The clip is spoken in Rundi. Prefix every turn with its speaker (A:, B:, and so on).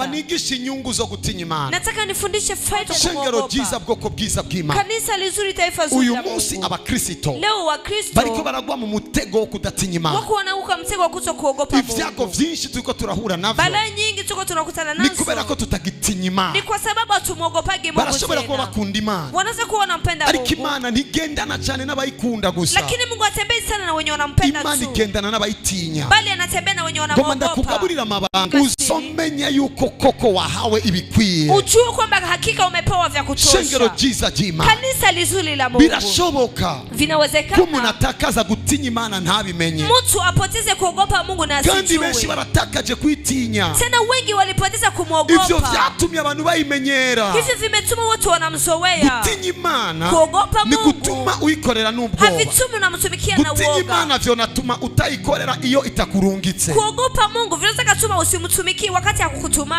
A: Ngomba nigishe inyungu zo gutinya Imana.
B: Nataka nifundishe faida ya
A: Shengero
B: kumwogopa.
A: ryiza, bwoko bwiza bw'Imana,
B: Kanisa lizuri, taifa zuri
A: uyu
B: la
A: munsi
B: Mungu.
A: abakristo
B: Leo Wakristo
A: bariko baragwa mu mutego wo kudatinya Imana.
B: Wako wanaanguka mtego wa kuto kuogopa
A: Ibyago
B: Mungu.
A: byinshi turiko turahura navyo
B: Balaa nyingi tuko tunakutana
A: ni kubera ko
B: nazo
A: tutagitinya Imana.
B: Ni kwa sababu hatumwogopagi Mungu
A: Barashobora kuba
B: tena.
A: bakunda Imana,
B: Wanaweza kuwa wanampenda
A: ariko
B: Mungu,
A: Imana ntigendana cyane n'abayikunda gusa.
B: Lakini Mungu hatembei sana na wenye wanampenda
A: Imana
B: tu,
A: igendana n'abayitinya.
B: Bali anatembea na wenye
A: Ngomba
B: wanamwogopa.
A: ndakugaburira amabanga, uzomenya yuko koko wahawe ibikwiye.
B: Ujue kwamba hakika umepewa vya
A: Shengero
B: kutosha.
A: ryiza ry'Imana,
B: Kanisa lizuri la Mungu,
A: birashoboka ko umuntu
B: vinawezekana
A: atakaza gutinya Imana ntabimenye.
B: Mtu apoteze kuogopa Mungu na
A: Kandi benshi
B: asijue.
A: baratakaje kwitinya.
B: Tena wengi walipoteza
A: Ivyo
B: kumwogopa.
A: vyatumye abantu bayimenyera.
B: Hivyo vimetuma watu wanamzoea.
A: Gutinya Imana
B: Kuogopa
A: ni
B: Mungu
A: gutuma uyikorera n'ubwoba.
B: Havitumi unamtumikia na
A: Gutinya
B: uoga.
A: Imana vyonatuma utayikorera iyo itakurungitse.
B: Kuogopa Mungu vinaweza katuma usimtumikie wakati hakukutumana.